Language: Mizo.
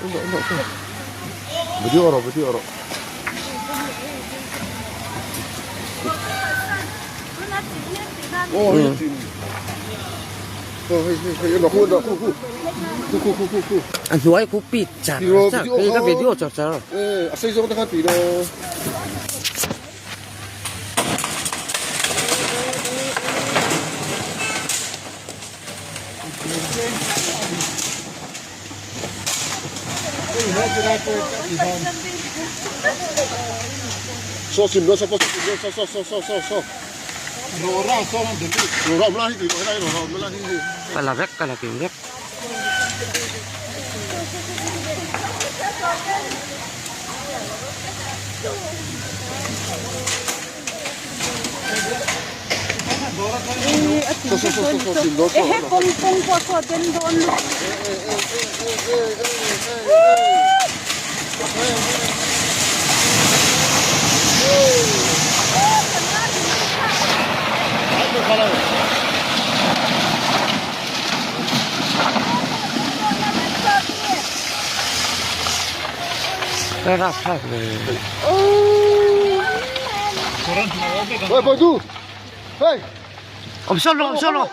Video rawh video rawh. A hnuai khu pit char char kei ka video char char. A sei zawng te khan tih lo. Saw sim lo saw saw saw saw saw saw saw. Ka la vek ka la kim vek. Ka rap thlak ve. Awm sawn rawh awm sawn rawh.